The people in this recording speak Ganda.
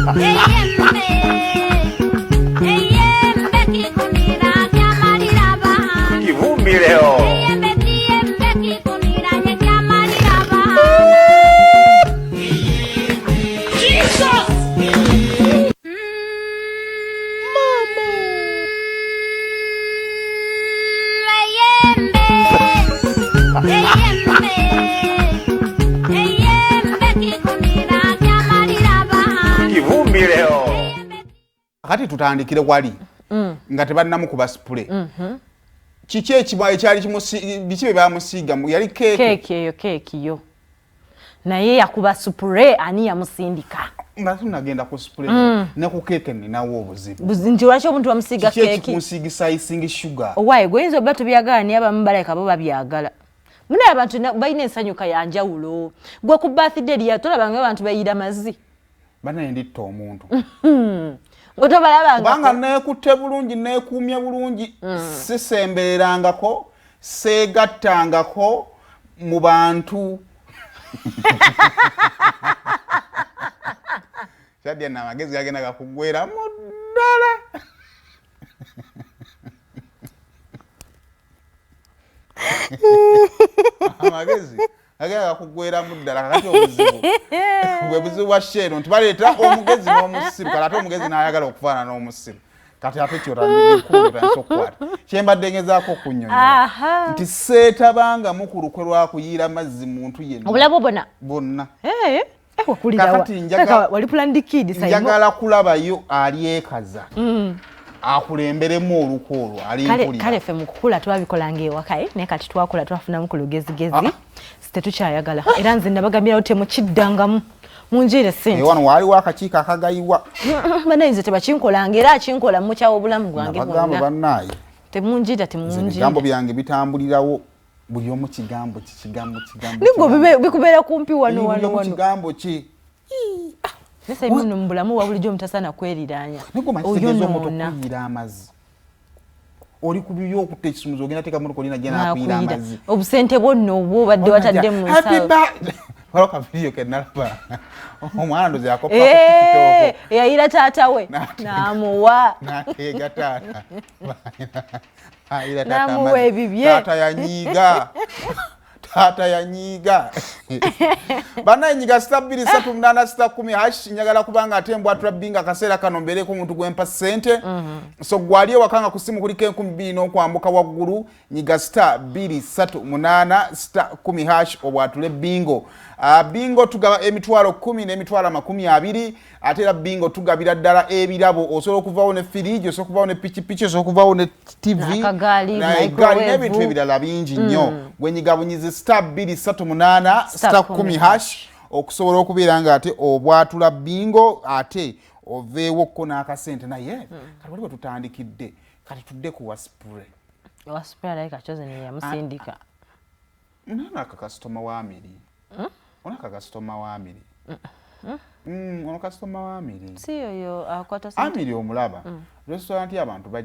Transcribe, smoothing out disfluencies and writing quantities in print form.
Kivumbi leo. Kivumbi leo. Kati tutandikire wali nga tebannamukuba spray. Kiki ekibwa ekyali biki bye bamusiiga? Yali keeki. Keeki eyo, keeki yo. Naye yakuba spray, ani yamusindika? Nga tunagenda ku spray, ne ku keeke ninawo obuzibu. Nti lwaki omuntu bamusiiga Kiki keeki? ekikumusiigisa icing sugar? Owaaye gwe oyinza obba tobyagala, naye abamu balabika bo babyagala. Munaye abantu balina ensanyuka ya njawulo. Gwe ku birthday lya tolabanga abantu bayiira mazzi. Banaye nditta omuntu. Gwe tobalabanga. Kubanga neekutte bulungi, neekuumye bulungi, sisembererangako, seegattangako mu bantu. Kyadya nno amagezi gagenda gakuggweeramu ddala. Amagezi agenda gakuggweeramu ddala. Kakati obuzibu bwe buzibu bwa sheero nti baleeta omugezi n'omusiru, kale ate omugezi n'ayagala okufaanana n'omusiru. Kati ate kyotandika okukwata kyembadde ngezaako okunnyonnyola nti seetabangamu ku lukwe lwa kuyiira mazzi muntu yenna. Obulamu bwonna? Bwonna. Wakulirawa? Kakati Wali planned kid, Simon. Njagala kulabayo alyekaza akulemberemu olukwe olwo alimpulira. Kale ffe mu kukula twabikolanga ewaka, naye kati twakula twafunamu ku lugezigezi, tetukyayagala. Era nze nabagambirawo temukiddangamu, munjiire sente. Wano waaliwo akakiiko akagayiwa. Banaye nze tebakinkolanga, era akinkola mukyawa obulamu bwange Nabagamba bwonna. bannaaye, Temunjiira, nze temunjiira. ebigambo byange bitambulirawo, buli omu kigambo ki, kigambo, kigambo, Nigwe kigambo. bikubeera kumpi wano Buli wano omu wano. kigambo ki. Naye Simon, mu bulamu bwa bulijjo omutasaana kweriraanya. Naye gwe kitegeeza omuntu Oyonoona. okuyiira amazzi, oli ku bibyo okutta ekisumuzo, ogenda teeka motoka olina gye nakuyiira Nakuyiira. amazzi. Obusente bwonna obwo obadde watadde mu Happy nsawo. birthday. Waliwo ka video ke nalaba, omwana ndozi yakoppa ku TikTok. Yayira taata we n'amuwa. N'ateega taata. Ayira taata N'amuwa amazzi. ebibye. Taata yanyiiga, taata yanyiiga. Banaye nyiga *238 *10#. Njagala kubanga ate mbwatula binga akaseera kano mbeereko omuntu gwempa ssente. So gwali ewaka nga ku simu kuliko 2000 n'okwambuka waggulu, nyiga *238 *10# obwatule bingo. Bingo tugaba 100,000 n'emitwalo 20,000. Ate era bingo tugabira ddala ebirabo. Osobola okuvawo ne firiji, osobola okuvawo ne pikipiki, osobola okuvawo ne TV, N'akagaali, na eggaali, microwave. n'ebintu ebirala bingi nnyo. Gwenyiga bunyizi *238 Star star 10 10 hash okusobola okubeera nga ate obwatula bingo, ate oveewokko n'akasente. Naye kati wali we tutandikidde, kati tudde ku wa spray. Owa spray alabika Chosen yamusindika. Nana aka kasitoma wa Amiri, ono aka kasitoma wa Amiri. Ono kasitoma wa Amiri. Si yoyo akwata sente? Amiri omulaba, restaurant y'abantu bajja.